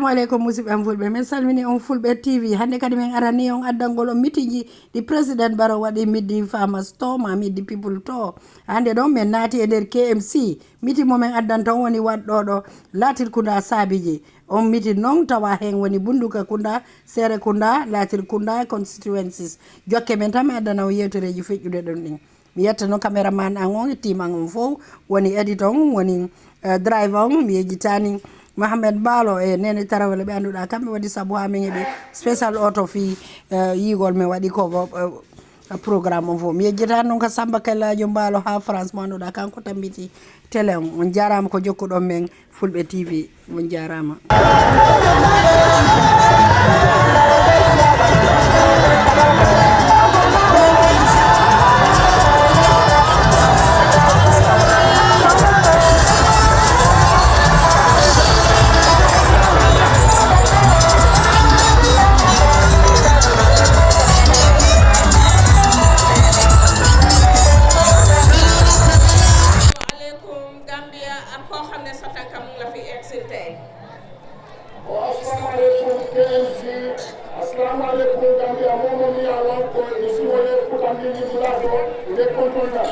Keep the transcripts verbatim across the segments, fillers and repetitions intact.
Aleykum musiɓɓe am fulɓe, men salmini on fulɓe tv. Hannde kadi men arani on addangol on mitinji ɗi président baro waɗi middi fama store ma middi people to. Hannde ɗon men naati e nder kmc. Mitin mo men addanta on woni waɗɗoɗo laatirkunda saabiji. On mitin non tawa hen woni bunduka kunda, sere kunda, laatirkunda constituencies. Jokke men tan mi addana on yewtereji feƴƴude ɗon ɗin. Mi yetta noon kameraman an on e tim an on fof, woni edit on, woni drive on. Mi yejjitani mohammed mbaalo e nene tarawele ɓe annduɗa kamɓe waɗi sabu ha min heɓi spécial oto fii yiigol min waɗi ko programme on fof. Mi yejjitani noon ka samba kallaajo mbaalo ha france mo annduɗa kanko tambiti télé on. On jarama ko jokkuɗon men fulɓe tv. On jarama. Gambia ak koo xam ne sa tànka mu ngi la fi egsil tey. Wa assalaamu aleykum kmc. Assalaamu aleykum Gambia, moo moom yaa wan ko isi wole kutandi ni bulato. Nde kontonda.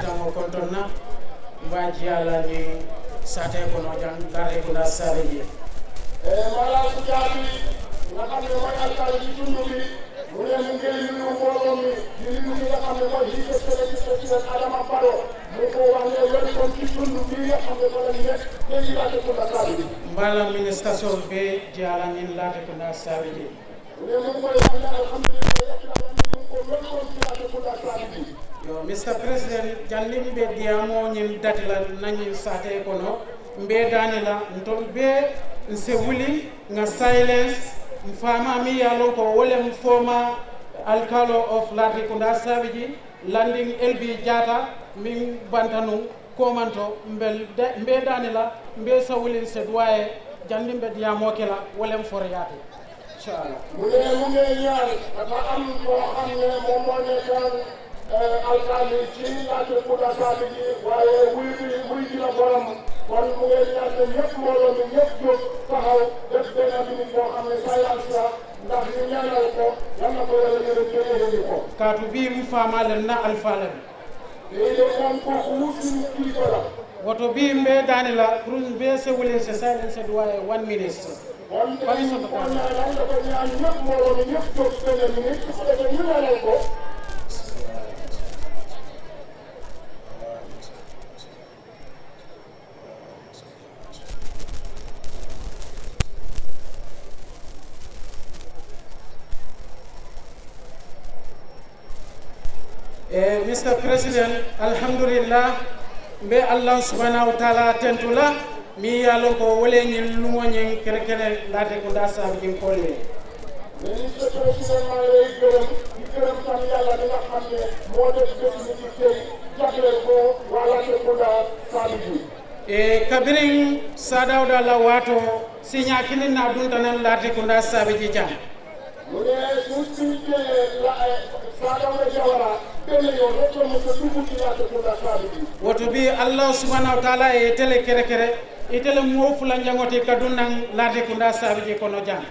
Jaŋo kontonna mba jiyala ni sate kono jaŋ dare kuna sare je. E mala ku jaabi nga xam ne mooy alkaali ci tundu bi. Mu ne mu ngi nuyu mbooloo mi di nuyu ñi nga xam ne mooy his excellency président Adama Barrow. Mu ko wax ne welcome ci tundu bi nga xam ne fa la nekk. Te yi laajte kuna sare bi. Mbala ministration be jiyala ni laajte kuna sare je. Yo mister president, janniŋ be diyaamoo ñiŋ dati la na ñiŋ saatee kono, mbe daani la ntolu be nse wuli ŋa silence. Mfaamaa miŋ ye a loŋ ko wo le mfoomaa alkaaloo of laati kundaa saabiji landiŋ elbi jaata miŋ banta nuŋ. Koomanto mbe daani la mbe sawuliŋ seduwaa ye janniŋ be diyaamoo ke la wo le mforiyaati. Mu ne mu ngi ñaan dafa am koo xam ne moom moo nekkoon alkaali ci laajte kunda saabiji waaye wuy bi wuy ji la borom. Kon mu ngi ñaan ne ñëpp mbooloo mi ñëpp jóg taxaw def benn minute boo xam ne silence la ndax ñu ñaanal ko. Yal na ko yàlla yërëm te yéene ñu ko. Kaatu bii mu faamaa le na alfaa le. Woto bii mbe daani la pour mbe se wulin se silence duwaaye one minute. Bari soto ka. E mister president, alhamdulillah. Mbe allah subhanahu wa taala tentu la. Miŋ ye a loŋ ko wo le ñiŋ luŋo ñiŋ kerekere laate kundaa saabu ñiŋ koolu ye. Mister president, maa ngi lay gërëm di gërëm tam yàlla mi nga xam ne moo def bés ni ci tey jagleel ko waa laate kundaa saabu ji. E kabiriŋ saadawuda la waatoo siiñaa kiliŋ naa dunta naŋ laate kundaa saabu ji jaŋ. Mu ne suñ suñ jëlee la saadawuda jawara benn yoon rek la mos a dugg ci laate kundaa saabu ji. Woto bii allah subhanahu wa taala ye ite le kerekere ite le moo fulanjaŋo ti ka duŋ naŋ laate kundaa saabu ji kono jaŋ.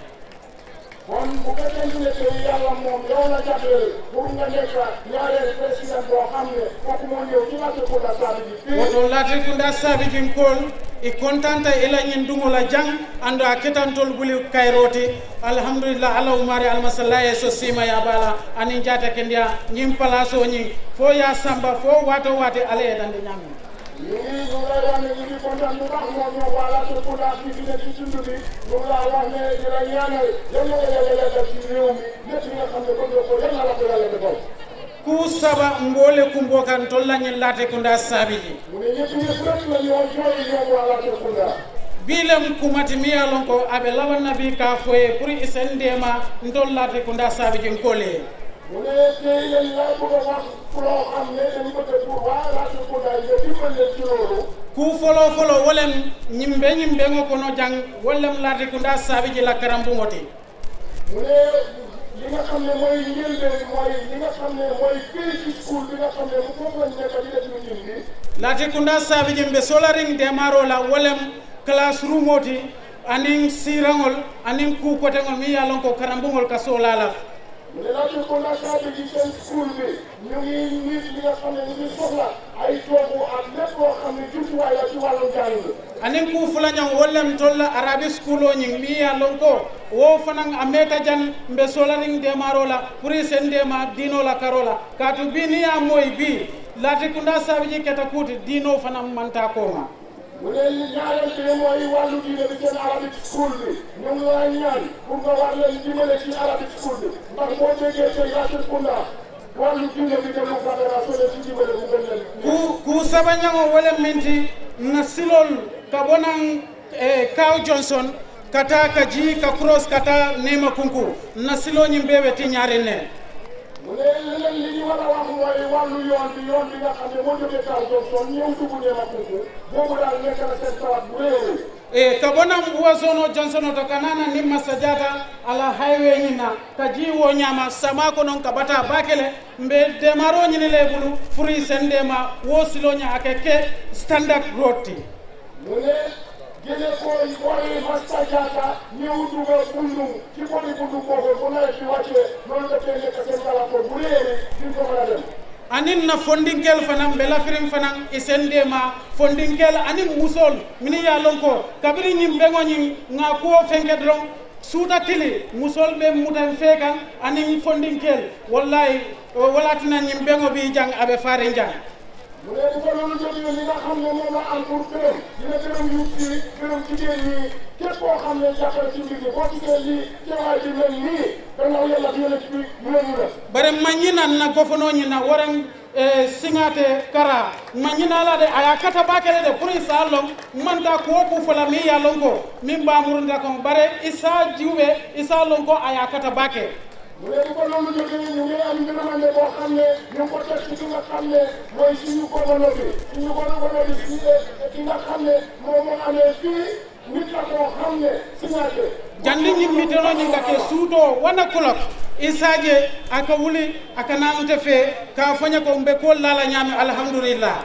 Kon bu fekkente ne tey yàlla moom yow la jagleel pour nga nekk ñaareel président boo xam ne kooku moo ñëw ci Latrikunda Saabiji fii. Woto Latrikunda Saabijinkoolu, i kontanta i la ñiŋ duŋo la jaŋ, ando a ketantolu buli kayiroo ti. Alhamdulillah, alla umaari almasalla ye so siima ye a baa la aniŋ jaata kendeya ñiŋ palaasoo ñiŋ fo ye a samba fo waatoo waati alla ye dandi ñaameŋ. Ñu ngi ñu ngi lay wax ne ñu ngi kontaan bu baax moo ñoo waa Latrikunda fii fi nekk ci tund bi. Ñu ngi laa wax ne di la ñaanal yal na la yàlla yàggal ci réew mi. Lépp li nga xam ne bëgg nga ko yal na la ko yàlla defal. Kuu saba mboo le kumboo kaŋ ntolu la ñiŋ Latrikunda Saabiji. Mu ne ñetti yëf rek la ñoo jooy ñoom waa Latrikunda. Bii le mu kuma ti miŋ ye a loŋ ko a be labaŋ na bii ka a fo i ye puru i se n deema ntolu Latrikunda Saabijinkoolu ye. Mu ne tey lañ laa bëgg a wax loo xam ne dañ bëgg pour waa Latrikunda yi nga dimbal leen ci loolu. Kuu foloo foloo wo le mu ñiŋ be ñiŋ beŋo kono jaŋ wo le mu Latrikunda Saabiji la karambuŋo ti. Mu ne li nga xam ne mooy njëlbeen mooy li nga xam ne mooy kii ci school bi nga xam ne mu foofu lañ nekk di def meeting bi. Latrikunda Saabiji mbe soolariŋ deemaaroo la wo le mu classroomoo ti aniŋ siiraŋolu aniŋ kuu koteŋolu meŋ ye a loŋ ko karambuŋolu ka soolaa la. Mu ne Latrikunda Saabiji seen school bi ñu ngi nit li nga xam ne ñu ngi soxla ay toogu ak lépp loo xam ne jumtuwaay la ci wàllu jàng. Aniŋ kuu fulañaŋo wo le mu ntolu la arabi sukuuloo ñiŋ meŋ ye a loŋ ko wo fanaŋ a meeta jaŋ mbe soolariŋ deemaaroo la puru i se n deema diinoo la karoo la kaatu bii niŋ i ye a moyi bii Latrikunda Saabiji keta kuu ti diinoo fanaŋ maŋ taa kooma. Mu ne ñaareel bi mooy wàllu diine bi seen arabic school bi ñu ngi laa ñaan pour nga war leen dimbale ci arabic school bi ndax boo déggee tey Latrikunda wàllu diine bi te mu fàtte naa soo leen ci dimbale mu gën leen. Kuu kuu sabañaŋo wo le meŋ ti n na siloolu ka bo naŋ Kaaw Johnson ka taa ka jii ka cross ka taa Neema Kunku n na siloo ñiŋ bee be tiñaariŋ ne. Mu ne leneen li ñu war a wax mooy wàllu yoon bi yoon bi nga xam ne moo jógee Kaaw Johnson ñëw dugg Neema Kunku boobu daal nekk na seen tawat bu rëy a rëy. Ka bo naŋ Buwa Zoonoo Johnsonoo to ka naa naŋ niŋ Masajaata a la highway ñiŋ na ka jii wo ñaama samaa kono ka bataa baake le mbe deemaaroo ñini la i bulu puru i se n deema wo siloo ñaa a ka ke standard road ti. Mu ne gene ko i bori Masajaata ñëw duga bunduŋ ci bori bunduŋ boobu bu nawet bi wàccee noonu la tey nekk seen galakoor bu réeri duñ ko mën a dem. Aniŋ n na fondinkeelu fanaŋ mbe lafiriŋ fanaŋ i se n deema fondinkeelu aniŋ musoolu minnu ye a loŋ ko kabiriŋ ñiŋ beŋo ñiŋ ŋà kuwo fenke doroŋ suuta tili musoolu be muta n fee kaŋ aniŋ fondinkeelu wallaayi. Wo le ye a tinna ñiŋ beŋo be i jaŋ a be faariŋ jaŋ. Mu ne bu ko loolu jógee li nga xam ne moom la am pour gërëm dina gërëm yuut yi gërëm jigéen ñi képp koo xam ne jàppale ci mbir mi boo gisee lii teewaay bi mel nii gannaaw yàlla bi yonent bi yónni la. Bari ma ñina na gofonoo ñi na waraŋ siŋaate kara ma ñina la de a ye a kata baake le de pour i se a loŋ n maŋ taa kuwo kuu fo la meŋ ye a loŋ ko meŋ be a murunta kaŋ bari i se a juubee i se a loŋ ko a ye a kata baake. Mu ne bu ko loolu jógee ñu ngi am ngërëmande boo xam ne ñu ngi ko teg ci ki nga xam ne mooy suñu gouverneur bi suñu gouverneur bi si ki nga xam ne moom moo amee fii nit la koo xam ne signature. Janniŋ ñiŋ miteloo ñiŋ ka ke suutoo wana kulok i se a je a ka wuli a ka naa nte fee ka a fo ñe ko mbe koolu laa la ñaami alhamdulillah.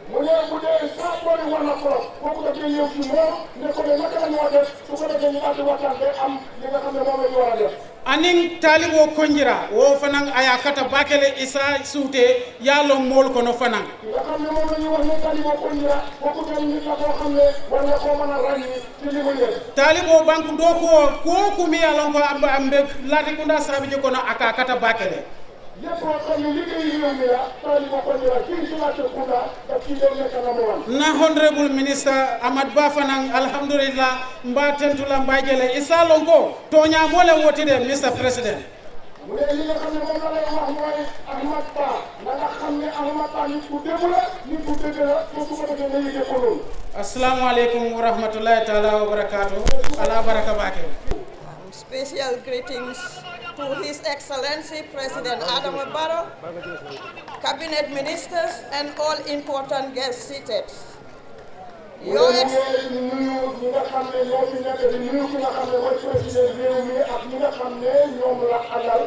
Mu ne bu dee saa boori wana kulok kooku dafay ñëw ci moom ne ko de naka la ñu war a def su ko defee ñu daal di waxtaan ba am li nga xam ne moom la ñu war a def. Aniŋ taaliboo konjira wo fanaŋ a ye a kata baake le i se a suutee ye a loŋ moolu kono fanaŋ. Nga xam ne moom la ñuy wax ne taaliboo konjira kooku tam nit la koo xam ne war nga koo mën a ràññi ci li mu yëg. Taaliboo banku dookuwo kuwo ku meŋ ye a loŋ ko a mbe laatikundaa saabi je kono a ka a kata baake le. Lépp loo xam ne liggéey réew mi la taaliboo konjira fii ci laatikundaa daf ci doon nekk number one. N na honorable minister Amat Bah fanaŋ alhamdulillah. Mbe a tentu la mbe a je le i se a loŋ ko tooñaa moo le wo ti de Mister President. Mu ne li nga xam ne moom la lay wax mooy Ahmad Bah na nga xam ne Ahmad Bah nit ku dëgg la nit ku dëgg la te su ko defee nga yëgee ko loolu. Assalaamu aleykum wa rahmatullahi taala wa barakaatu. Ala baraka baake. Special greetings to His Excellency President Adama Barrow, cabinet ministers and all important guests seated. Your ex- nuyu ñi nga xam ne ñoo fi nekk di nuyu ki nga xam ne mooy président réew mi ak ñi nga xam ne ñoom la àndal.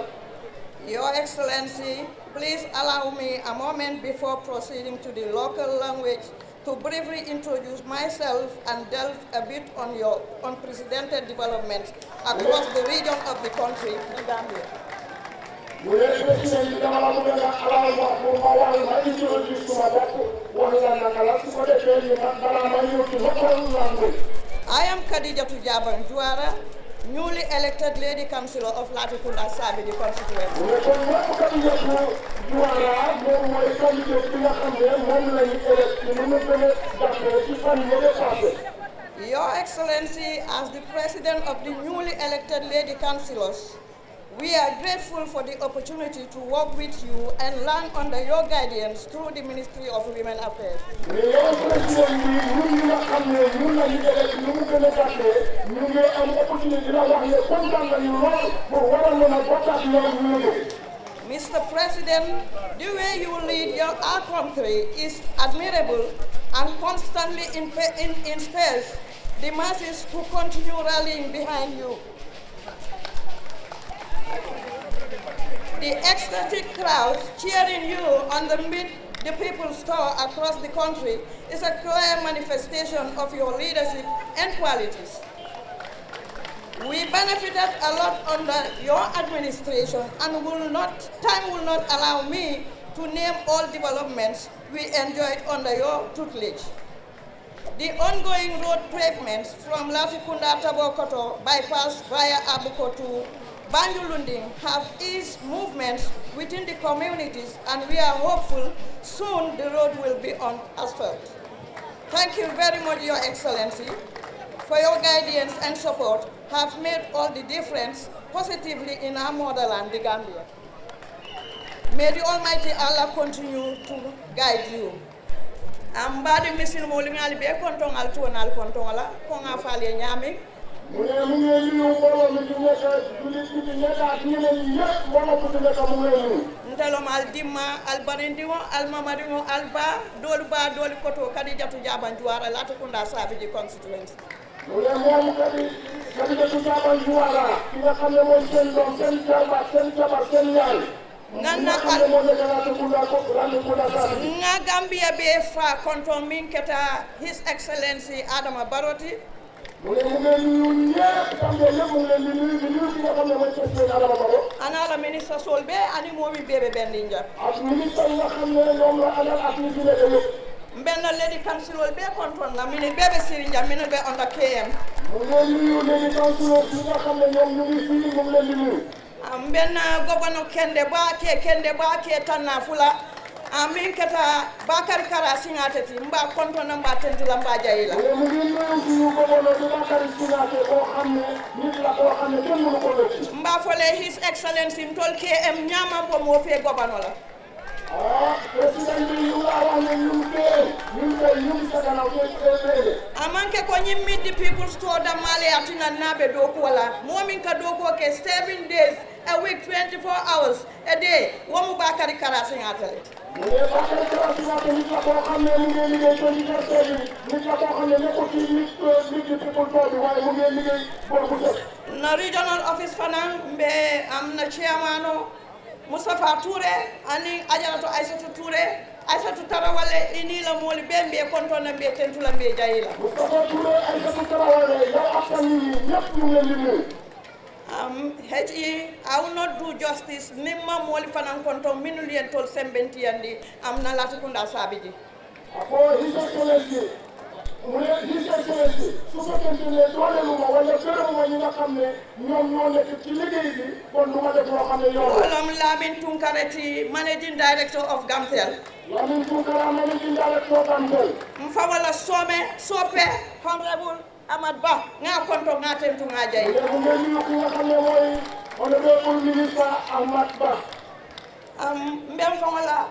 Your Excellency, please allow me a moment before proceeding to the local language to briefly introduce myself and delve a bit on your unprecedented developments across the region of the country, the Gambia. Mu ne président bi, dama la bëgg nga alal ma pour ma wax, ma introduce suma bopp, wax la naka la, su ko defee ñu man balaa ma ñëw ci local language. I am Khadijatu Jaban Juara, newly elected Lady Councillor of Latrikunda Sabiji constituency. Mu ne kon moom Khadijatu Juara moom mooy candidate bi nga xam ne moom lañu élect ci nu mu gën a jàppee ci fan yële passé. Your Excellency, as the President of the newly elected Lady Councillors, we are grateful for the opportunity to work with you and learn under your guidance through the Ministry of Women Affairs. Mais yow président bi, ñun ñi nga xam ne ñun la ñu élect nu mu gën a gàttee, ñu ngi am opportunité di la wax ne kontaan nañu lool pour war a mën a bokk ak yow ñu liggéey. Mister President, the way you lead your, our country is admirable and constantly in, in, inspires the masses who continue rallying behind you. The ecstatic crowds cheering you on the Meet the People's Tour across the country is a clear manifestation of your leadership and qualities. We benefited a lot under your administration and will not, time will not allow me to name all developments we enjoyed under your tutelage. The ongoing road pavements from Latrikunda Tabokoto bypass via Abuko to Banjulunding have eased movements within the communities, and we are hopeful soon the road will be on asphalt. Thank you very much, Your Excellency, for your guidance and support have made all the difference positively in our motherland, the Gambia. May the Almighty Allah continue to guide you. Am, mbaadi misilimoolu, ŋa ali bee kontoŋ, ali tuwo naa ali kontoŋo la, ko ŋa a fo ali ye ñaameŋ. Mu ne mu ngi nuyu mbooloo mi fi nekk, jullit bi fi nekk ak ñeneen ñi yëpp, mbooloo bu fi nekk mu ngi lay nuyu. Nte le mu ali dimma, ali barindiŋo, ali mamariŋo, ali baa, doolu baa, doolu kotoo, Kadijatu Jaaban Juwaara, Latrikunda Saabiji constituency. Mu ne moom kadi, Kadijatu Jaaban Juwaara, ki nga xam ne mooy seen doom, seen jarbaat, seen jabar, seen yaay. Ŋa na al-, ŋa Gambia bee faa kontoŋ meŋ keta His Excellency Adama Barrow ti. Mu ne mu ngi nuyu ñëpp, Gambia yëpp mu ngi leen di nuyu, di nuyu ki nga xam ne mooy président Adama Barrow. Aniŋ a la minister soolu bee, aniŋ moo meŋ bee be bendiŋ jaŋ. Ak minister yi nga xam ne ñoom la àndal ak ñi fi nekk yëpp. Mbe na lady councilor bee kontoŋ na, minnu bee be siiriŋ jaŋ, minnu be under K M. Mu ngi nuyu lady councilor yi nga xam ne ñoom ñu ngi fii, mu ngi leen di nuyu. Mbe na governor kende baa kee, kende baa kee tannaa fula, a, meŋ keta Bakari Kara Siŋaate ti, mbe a kontoŋ na, mbe a tentu la, mbe a jayi la. Mu ngi nuyu suñu governor bi Bakari Siŋaate, koo xam ne nit la koo xam ne kenn mënu ko wecci. Mbe a fo le His Excellency, ntolu K M ñaamaa bo moo fee governor la. Ah, président bi, ñu ngi laa wax ne ñun kay, ñun kay, ñu ngi sa gannaaw, kay, kay, kay. A maŋ ke ko ñiŋ Meet the People's Tour dammaa le ye a tinna naa be dookuwo la. Moo meŋ ka dookuwo ke seven days a week, twenty-four hours a day, wo mu Bakari Kara Siŋaate le. Mu ne Bakari Kara Siŋaate nit la koo xam ne mu ngi liggéey twenty-four seven, nit la koo xam ne nekkul ci Meet, Meet the People's Tour bi, waaye mu ngi liggéey bor bu set. Na regional office fanaa, mbe am na chairman o, Mustapha Touré aniŋ Ajaratu Aysatu Touré, Aysatu Tarawale, i niŋ i la moolu bee, mbe i kontoŋ na, mbe i tentu la, mbe i jayi la. Mustapha Touré, Aysatu Tarawale, yow ak sa nit ñi ñëpp ñu ngi leen di nuyu. Um, H E, I will not do justice niŋ maŋ moolu fanaa kontoŋ mennu ye ntolu sembentiyandi, am na Latrikunda Saabiji. A ko, His Excellency, mu ne, His Excellency, su fekkente ne dooleelu ma walla gërëmu ma ñi nga xam ne ñoom ñoo nekk ci liggéey bi, kon du ma def loo xam ne yoon la. Wo le mu Lamin Tunkara ti, Managing Director of Gamtel. Lamin Tunkara, Managing Director of Gamtel. Mfaŋo la soome, soppe, Honorable Amat Bah, ŋa a kontoŋ, ŋa a tentu, ŋa a jayi. Mu ngi nuyu ki nga xam ne mooy Honorable Minister Amat Bah. Um, mbe mfaŋo la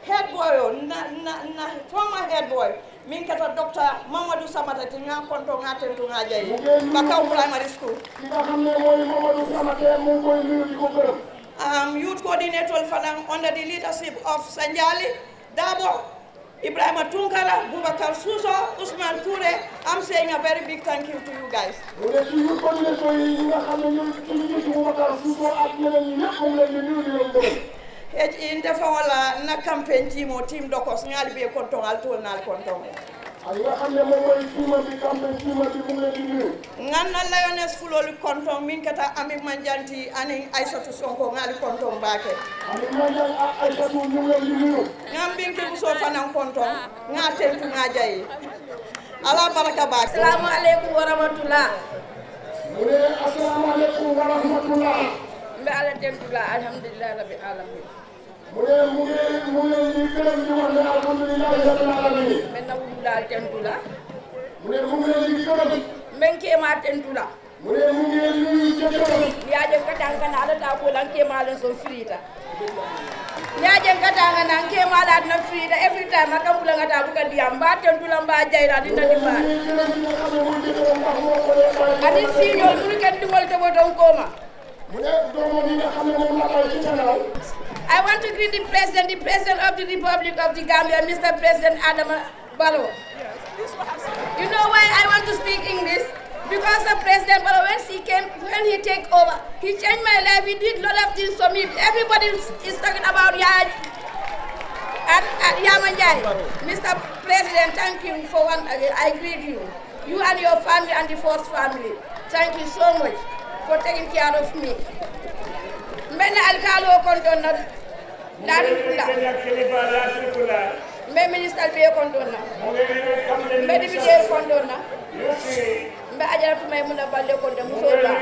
head boy o, na, na, na former head boy, meŋ keta Doctor Mamadu Samata ti, ŋa a kontoŋ, ŋa a tentu, ŋa a jayi. Bakaw Primary School. Ki nga xam ne mooy Mamadu Samata, mu ngi koy nuyu, di ko gërëm. Um, youth coordinator fanaa under the leadership of Sanjali Dabo, Ibrahima Tunkara, Bubakar Suso, Usman Touré, I'm saying a very big thank you to you guys. Mu ne ci youth coordinator yi, ñi nga xam ne ñooy ci njiitu Bubakar Suso ak ñeneen ñi ñëpp, mu ngi leen di nuyu, di leen gërëm. H E, nte faŋo la, na campaign team o, team Dokos, ŋa ali bee kontoŋ, ali toolu naa ali kontoŋ. Nga xam ne moom mooy tiimam bi, campagne tiimam bi, mu ngi leen di nuyu. Nga na Lioness fuloolu kontoŋ, meŋ keta Ami Manjanti aniŋ Aysatu Sonko, ŋa ali kontoŋ baake. Ami Manjan ak Aysatu, ñu ngi leen di nuyu. Ŋa mbinki musoo fanaŋ kontoŋ, ŋa tentu, ŋa jayi. Ala baraka baake. Asalaamu aleykum wa rahmatullah. Mu ne, asalaamu aleykum wa rahmatullah. Mbe Alla tentu la, alhamdulillahi rabbil alamin. Mu ne mu ngi, mu ngi leen di gërëm di wax ne alhamdulillahi rabbil alamin. Mbe na wululaa tentu la. Mu ne mu ngi leen di gërëm. Mbe n keemaa tentu la. Mu ne mu ngi leen di nuyu jëkkëram. N ye a je n ka taa n ka naa, Alla taa ko la n keemaa la n soŋ firiita. N ye a je n ka taa n ka naa, n keemaa la a dina firiita. Every time a ka n bula n ka taa buka diyaa, mbe a tentu la, mbe a jayi la, a dina dimbaa. Mu ne mu ngi gërëm di nga xam ne mooy jëkkëram, ndax moo ko leen bàyyi. Aniŋ siiñoo munu ke n diŋolu toboto n kooma. Mu ne doomam yi nga xam ne moom la bàyyi ci gannaaw. I want to greet the president, the president of the Republic of the Gambia, Mister President Adama Barrow. You know why I want to speak English? Because of President Barrow, when he came, when he take over, he changed my life. He did lot of things for me. Everybody is, is talking about Yaya and, and Yamanjai. Mister President, thank you for one again. I greet you. You and your family and the first family, thank you so much for taking care of me. Mbe na alikaaloo kontoŋ na Latrikunda. Mbe minister bee kontoŋ na. Mbe dibiteeri kontoŋ na. Mbe Ajaratu Maymuna Balde kontoŋ, musoo baa.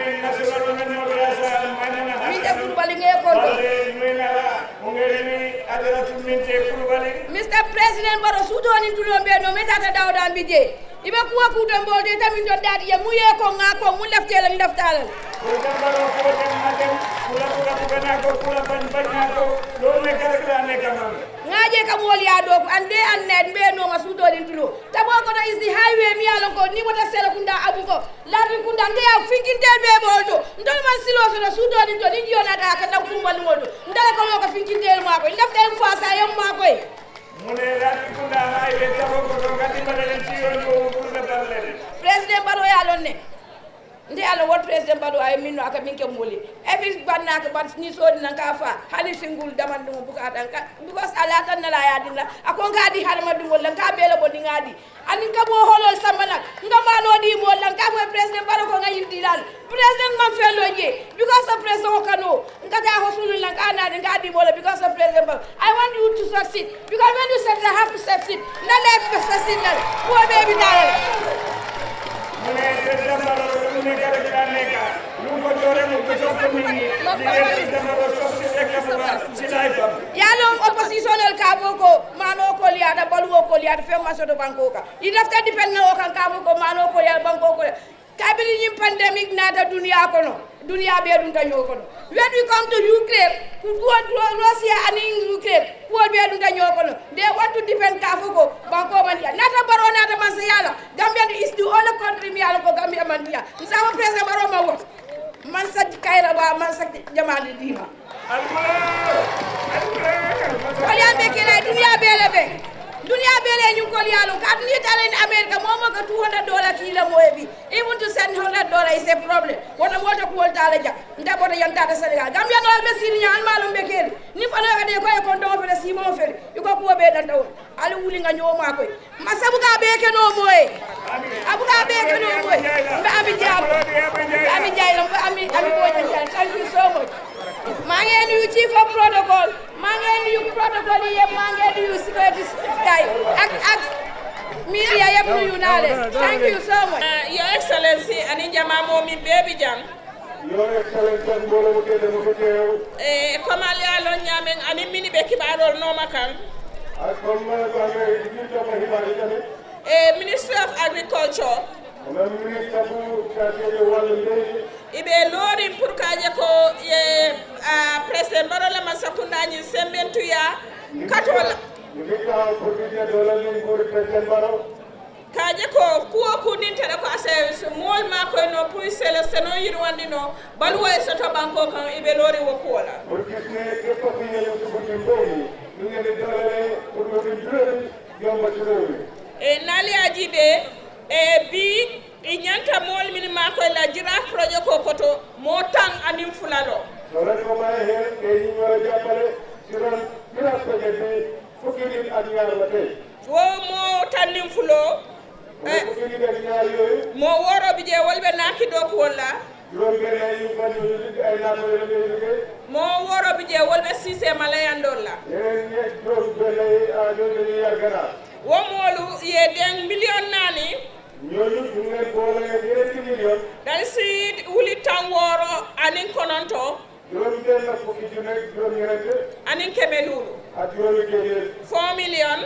Minte Kulubali ŋa ye kontoŋ. Mister President Barrow, suutoo niŋ tuloo mbe noo, mbe taata Dawuda mbi jee. I be kuwo kuu to, n be wo to, i tamintoo daati je, muŋ ye koŋ, ŋa a koŋ, muŋ lafita i la, n lafita a la le. Ŋa a je ka moolu ye a dooku, and day and night, n be nooma suutoo niŋ tuloo. Taboo kono is the highway, miŋ ye a loŋ ko, niŋ i bota Serekunda, a buko, Latrikunda, nte ye a, finkinteelu bee be wo le to. Ntolu maŋ siloo soto, suutoo niŋ tuloo, niŋ jio naata, a ka daŋ kurubaluŋo to. Ntelu ka loo ka finkinteelu maakoyi, n lafita i fo a saa, i ye n maakoyi. Mu ne, Latrikunda, haa, i be taboo koto, n ka dimbale le, n siiroo niŋ wo, wo, wo, wo, wo, wo. President Barrow ye a loŋ ne. Nte ye a loŋ, wo le President Barrow, a ye meŋ noo, a ka meŋ ke moolu ye. Every bannaa ka ban, niŋ soodi naŋ ka a faa, hani singuulu damandiŋo buka a daŋ ka, because a laata n na le, a ye a dii n na. A ko n ka a dii hadamadiŋolu le, n ka a bee le bondi, n ŋa a dii. Aniŋ ka moo holoolu samba naŋ, n ka maanoo dii moolu la, n ka a fo i ye President Barrow ko n ŋa ñiŋ dii la a la. President maŋ feŋ loŋ jee, because of President wo kanoo, n ka taa hosuluŋ na, n ka a naati, n ka a dii moolu la, because of President Barrow. I want you to succeed, because when you succeed, I have to succeed. N na le ka succeed la le, kuwo bee bi taa la le. Mu ne President Barrow, mu ne kala kila ne ka, luŋ ko joore mu ko joŋ ko ni, ni, ni President Barrow succeed e ka buga, si la ifa. Ye a loŋ, opposition ka a fo ko, maanoo koleyaata, baluwo koleyaata, feŋ maŋ soto bankoo kaŋ. I lafita depend na wo kaŋ, ka a fo ko maanoo koleyaata, bankoo koleyaata. Kabiriŋ ñiŋ pandemic naata duniyaa kono, duniyaa bee dunta ñoo kono. When we come to Ukraine, ku, ku, ku, Russia aniŋ Ukraine, kuwolu bee dunta ñoo kono. They want to depend ka a fo ko bankoo maŋ diyaa. Naata Barrow naata mansayaa la, Gambia is the only country miŋ ye a loŋ ko Gambia maŋ diyaa. N si a fo President Barrow maŋ wo to. Mansa kayira baa, mansa jamaa le dii ma. Koleyaa be ke la, duniyaa bee le be. Duniyaa bee le ye ñiŋ koleyaa loŋ. Kaatu niŋ i taata America, moo wo moo ka two hundred dollar kii la moo ye bi. Even to send hundred dollar is a problem. Wo to moo te kuwolu taa la jaŋ. Nte bota jaŋ, n taata Senegal. Gambiya noolu be siiriŋ ñaŋ, ali maa loŋ be ke le. Niŋ fanoo ka taa, i ko i ye kontoŋo fele, siimaŋo fele, i ko kuwo bee danta wo le. Ali wuli, n ŋa ñoo maakoyi. Mansa buka a bee ke noo moo ye. A buka a bee ke noo moo ye. Mbe Ami Jaayi la. Mbe Ami Jaayi la. Mbe Ami, Ami Bojang Jaayi. Thank you so much. Maa ngi nuyu chief of protocol. Maa ngi nuyu protocol yi yëpp. Maa ngi nuyu security guy. Ak, ak media yëpp, nuyu naa leen. Thank you so much. Uh, Your Excellency, aniŋ jamaa moo meŋ bee bi jaŋ. Your Excellency, mbooloo mu tedd mu fi teew. Eh, comme ali ye a loŋ ñaameŋ, aniŋ minnu be kibaaroolu nooma kaŋ. Ak comme ko amee ñiŋ toppa xibaar yi tamit. Eh, Ministry of Agriculture. Comme ministre bu chargé de wàllu mbéy. I be looriŋ pour ka a je ko, ye, ah, President Barrow la mansakundaa ñiŋ sembentuyaa katoo la. Ñu ngi taxaw pour ñu jël doole li nguur President Barrow. Ka a je ko kuwo kuu niŋ tara ko a se moolu maakoyi noo, puru i se i la senoo yiriwandi noo, baluwo ye soto bankoo kaŋ, i be looriŋ wo kuwo la. Pour gis ne képp ku yëngu si bunti mbéy mi, ñu ngi leen di dooleel pour mu gën juróomi yomb ci réew mi. E, niŋ ali ye a jiibee, e, bii, i ñanta moolu mennu maakoyi la Jaraaf porojekoo koto, moo taŋ aniŋ fula loŋ. Soo leen ko bàyyi xel, tey ñu war a jàppale ci ron Jaraaf projet bi, fukki nit ak ñaar la tey. Wo moo taŋ niŋ fuloo, Moo wooroo bi jee wolu be naaki dookuwolu la. Moo wooroo bi jee wolu be siisee malayandoolu la. Wo moolu ye deŋ miliyoŋ naani. Dalisi wuli taŋ wooro aniŋ kononto. Aniŋ keme luulu. Four million.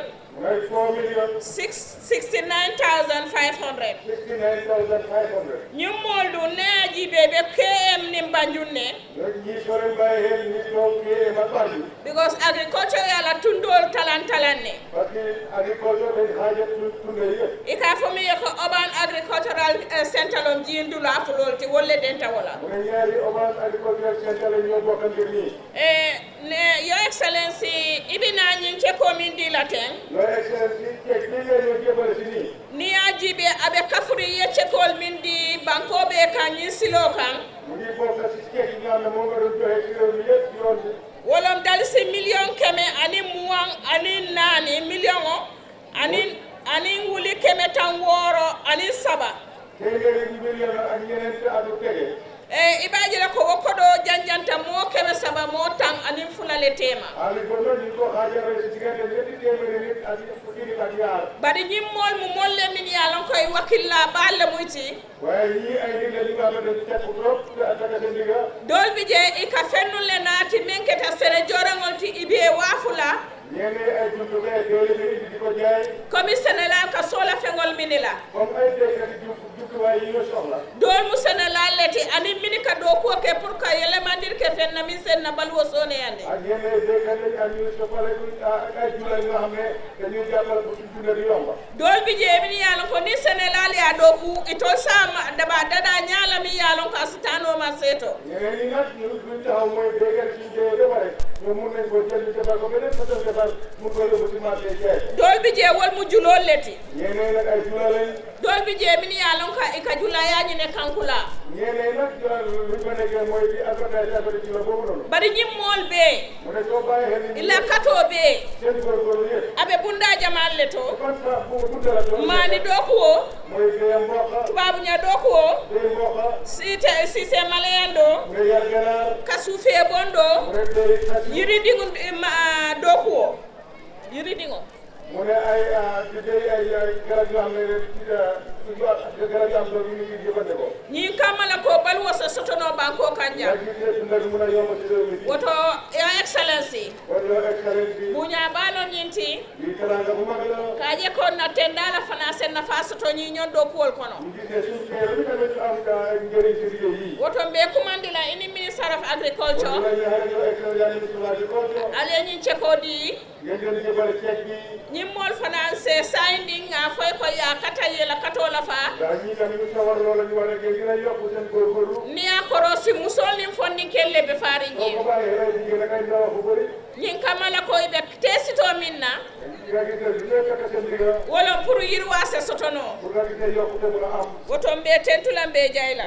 Sixty nine thousand five hundred. Ñiŋ moolu duŋ ne ye a jiibee be km niŋ banjuŋ ne. Because agriculture ye a la tundoolu talaŋ talaŋ ne. I ka a fo miŋ ye ko urban agricultural centre loŋ jiin dulaa fuloolu ti wolu le denta wo la. Your excellency, i bi naa ñiŋ cekoo meŋ dii la teŋ. Niŋ i ye a jiibee a be kafuriŋ i ye cekoolu meŋ dii bankoo bee kaŋ ñiŋ siloo kaŋ. Wo loŋ dalisi miliyoŋ keme aniŋ muwaŋ aniŋ naani miliyoŋo aniŋ aniŋ wuli keme taŋ wooro aniŋ saba. I be a je la ko wo kodoo janjanta moo keme saba moo taŋ aniŋ fula le teema. Bari ñiŋ moolu mu moolu le mennu ye a loŋ ko i wakililaa baalu le mu i ti. Doolu bi jee i ka fennuŋ le naati meŋ keta sene jooraŋolu ti i be waafulaa. Komi senelaalu ka soola feŋolu mini la. Doolu mu senelaalu le ti aniŋ minnu ka dookuwo ke puru ka yelemandiri ke feŋ na meŋ se n na baluwo sooneyandi. Doolu bi jee mennu ye a loŋ ko niŋ senelaalu ye a dooku itolu se a dabaa dadaa ñaa la meŋ ye a loŋ ko a si taa noo marisee to. Doolu bi jee wolu mu juloolu le ti. Doolu bi jee mennu ye a loŋ ko i ka julaayaa ñini kankulaa. Bari ñiŋ moolu bee i la katoo bee a be bundaa jamaalu le to. Maani dookuwo, tubaabuña dookuwo, siisee malayandoo, kasuufee bondoo, yiridiŋo dookuwo, yiridiŋo. Ñiŋ kamma la ko baluwo se soto noo bankoo kaŋ jaŋ. Wo to, your excellency, buñaa baa loŋ ñiŋ ti. Ka a je ko n na tendaa la fanaa se nafaa soto ñiŋ ñoŋ dookuwolu kono. Wo to m be i kumandi la i niŋ minister of agriculture, ali ye ñiŋ cekoo dii. Ñiŋ moolu fanaa se saayindiŋ ŋa a fo i ko ye a kata ye i la katoo lafaa. Niŋ i ye a koroosi musoolu niŋ fondinkelu le be faariŋ jee. Ñiŋ kamma la ko i be teesitoo meŋ na, wo loŋ puru yiriwaa se soto noo. Wo to m be tentu la m be i jayi la.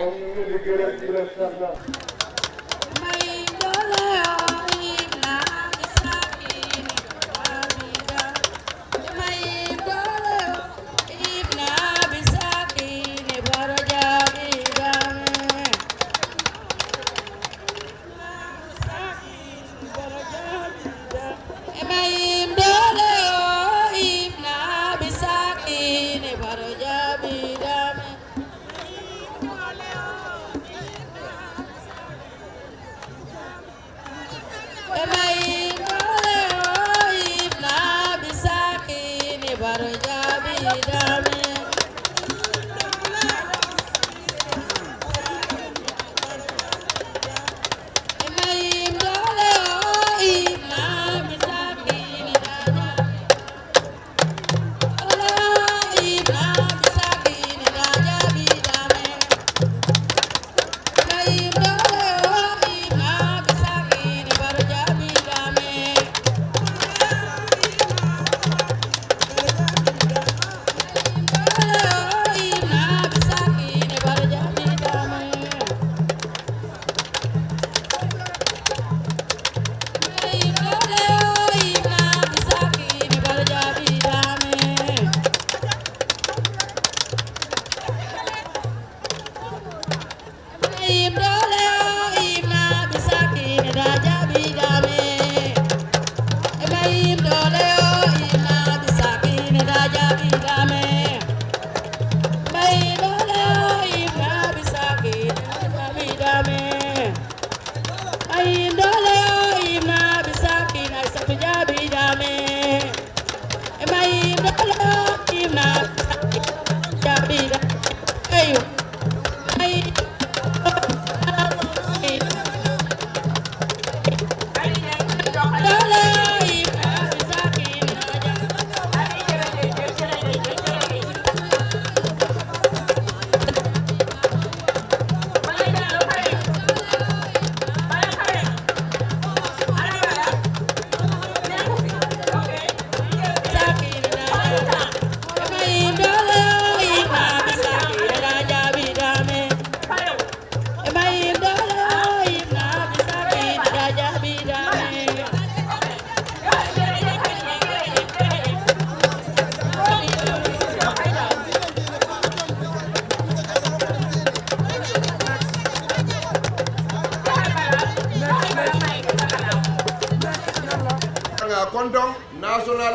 Kontoŋ national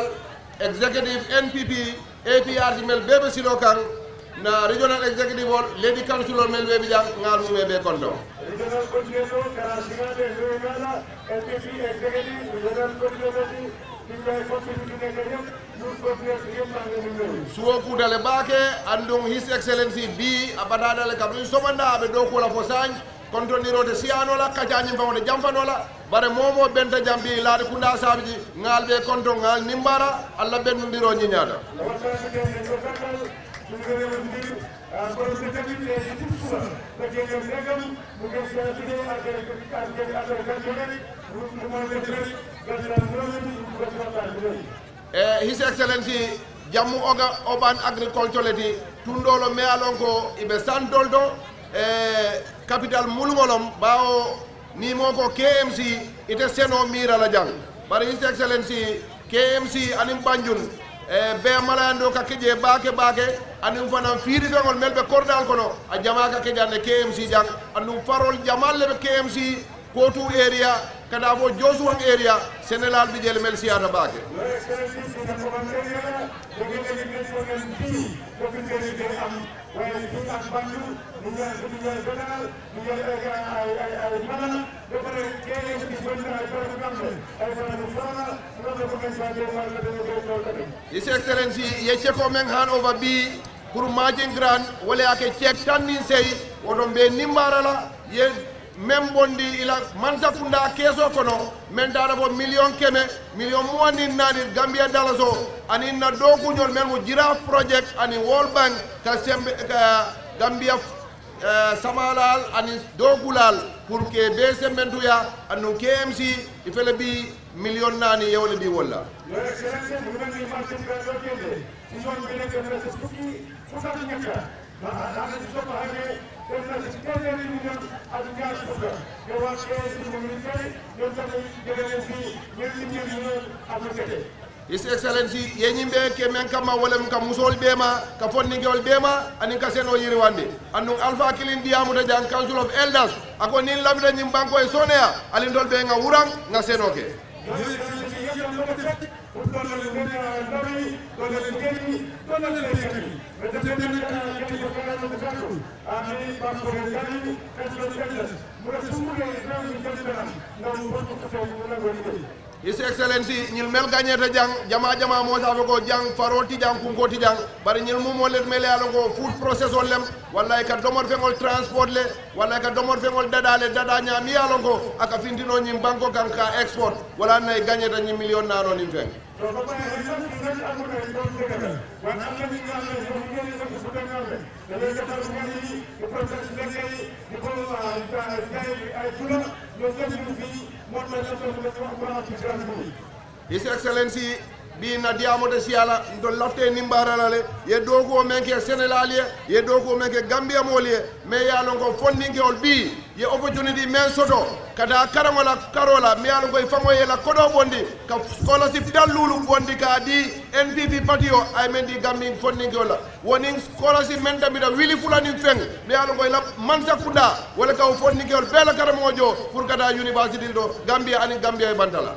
executive npp, aprc mel bee be siloo kaŋ. Na regional executive ol lady council ol mel bee be jaŋ ŋaalu mee bee kontoŋ. Regional coordinator kana siŋaa be regional npp executive regional coordinator ti. Suwo kuuta le baake. Aduŋ his excellency bii a bataata le kabiriŋ somondaa a be dookuwo la fo saayiŋ. Kontondiroo te siyaanoo la kacaa ñiŋ faŋo te jamfanoo la. Bari moo wo moo benta jaŋ bii laari kundaa saabi ji. Ŋaalu be kontoŋ ŋaalu nimbaara. Alla bendundiroo ñiñaata. His excellency jammu oga oban agriculture le ti. Tundoolo me ye a loŋ ko i be santol to. Capital muluŋo loŋ baawo niŋ i moo ko kmc ite senoo miira la jaŋ. Bari his excellency kmc aniŋ banjun bee malayandoo ka ke jee baake baake. Aniŋ fanaŋ fiirifeŋolu melu be koridaalu kono a jamaa ka ke jaŋ ne kmc jaŋ. Aduŋ faroolu jamaalu le be kmc kootuu eriya ka taa fo joosuwaŋ eriya. Senelaalu bi jee le melu siyaata baake. His excellency ye cekoo meŋ hand over bii puru maajiŋ grand wo le ye a ke cek taŋ niŋ seyi. Wo to mbe nimbaara la ye meŋ bondi i la mansakundaa keesoo kono meŋ taata fo miliyoŋ keme miliyoŋ muwaŋ niŋ naani gambiya dalasoo aniŋ na dookuuñolu meŋ mu jiraaf project aniŋ world bank ka sembe ka gambiya samaalaalu aniŋ dookuulaalu puru ka i bee sembentuyaa. Aduŋ kmc i fele bii miliyoŋ naani ye wo le dii wolu la. His excellency ye ñiŋ bee ke meŋ kamma wo le mu ka musoolu deema ka fondinkeolu deema aniŋ ka senoo yiriwandi. Aduŋ alifaa kiliŋ diyaamuta jaŋ council of elders a ko niŋ n lafita ñiŋ bankoo ye sooneeyaa ali ntolu bee ŋa wuraŋ ŋa senoo ke. His excellency ñiŋ melu gañeeta jaŋ jamaa jamaa moo se a fo ko jaŋ jamaa jamaa moo se a fo ko jaŋ faroo ti jaŋ kunkoo ti jaŋ. Bari ñiŋ mu moo le ti melu ye a loŋ ko food processol lem walla i ka domorifeŋolu transport le walla i ka domorifeŋolu dadaa le dadaa ñaa miŋ ye a loŋ ko a ka fintinoo ñiŋ bankoo kaŋ ka a export. Walla a na i gañeeta ñiŋ miliyoŋ naanoo niŋ feŋ. His excellency bii n na diyaamoo te siyaa la ntolu lafita i niŋ baara la le. Ye dookuwo meŋ ke senelaalu ye ye dookuwo meŋ ke gambiya moolu ye meŋ ye a loŋ ko fondinkewolu bii ye opportunity meŋ soto ka taa karaŋo la karoo la meŋ ye a loŋ ko i faŋo ye i la kodoo bondi ka scholarship dalluulu bondi ka a dii npp patiyo a ye meŋ dii gambiŋ fondinkewolu la. Wo niŋ scholarship meŋ tambita wili fula niŋ feŋ meŋ ye a loŋ ko i la mansakundaa wo le ka wo fondinkewolu bee la karamoŋo joo puru ka taa yunivasiti to gambiya aniŋ gambiya ye banta la.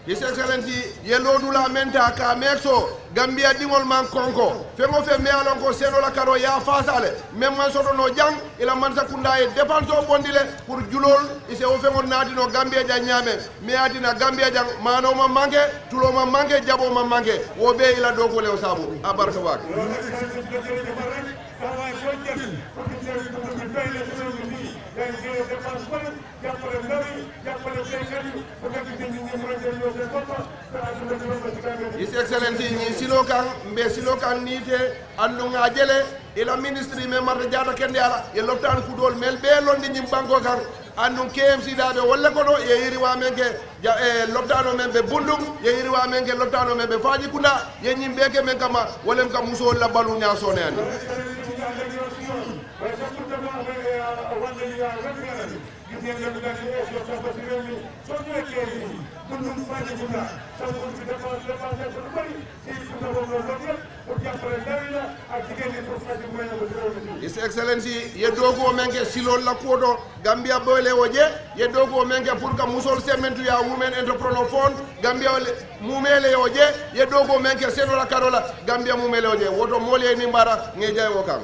His excellency ye loodulaa meŋ taa ka a meekisoo gambiya diŋolu maŋ konko feŋ-wo-feŋ meŋ ye a loŋ ko seenoo la karoo ye a faasaa le meŋ maŋ soto noo jaŋ. I la mansakundaa ye depansoo bondi le puru juloolu i si wo feŋolu naati noo gambiya jaŋ ñaameŋ meŋ ye a tinna gambiya jaŋ maanoo maŋ manke tuloo maŋ manke jaboo maŋ manke wo bee i la dookuuleŋo saabu a baraka baake. His excellency ñiŋ siloo kaŋ mbe siloo kaŋ niite aduŋ a je le i la ministiri meŋ marata jaata kendeyaa la ye lopitaanu kutoolu melu bee londi ñiŋ bankoo kaŋ. Aduŋ kmc daa be wolu le kono ye yiriwaa meŋ ke lopitaanoo meŋ be bunduŋ ye yiriwaa meŋ ke lopitaanoo meŋ be faaji kundaa ye ñiŋ bee ke meŋ kamma wo le mu ka musoolu la baluuñaa sooneyandi. His Excellency, ye dookuwo meŋ ke siloolu la kuwo to, Gambia bee le wo je. Ye dookuwo meŋ ke pour ka musoolu sementu yaa, Women Entrepreneur Fund, Gambia le muumee le wo je. Ye dookuwo meŋ ke senoo la karoo la, Gambia muumee le wo je. Wo to moolu ye niŋ baara ŋa i jayi wo kaŋ.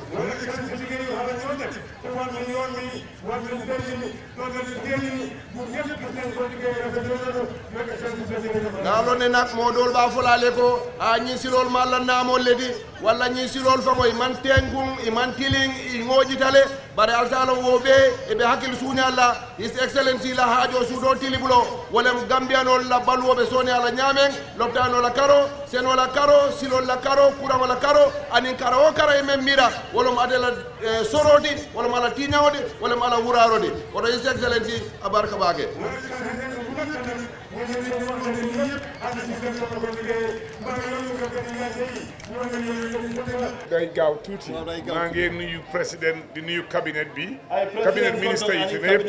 Ŋa a loŋ ne nak moo doolu be a fo la le ko, haa, ñiŋ siloolu maŋ la naamoolu le ti, walla ñiŋ siloolu faŋo i maŋ tenkuŋ, i maŋ tiliŋ, i ŋoojita le. Bari ali si a loŋ wo bee i be hakili suuñaa la. His Excellency la haajoo suutoo tilibuloo, wo le mu gambiyanoolu la baluwo be sooneyaa la ñaameŋ. Lopitaanoo la karoo, senoo la karoo, siloolu la karoo, kuraŋo la karoo, aniŋ kara wo kara i meŋ miira, wo le mu ate la soroo ti, wo le mu a la tiiñaŋo ti, wo le mu a la wuraaroo ti. Wo to His Excellency, a baraka baake. Day gaaw tuuti. Maa ngi nuyu président, di nuyu cabinet bi, cabinet ministre yi fi ne yëpp.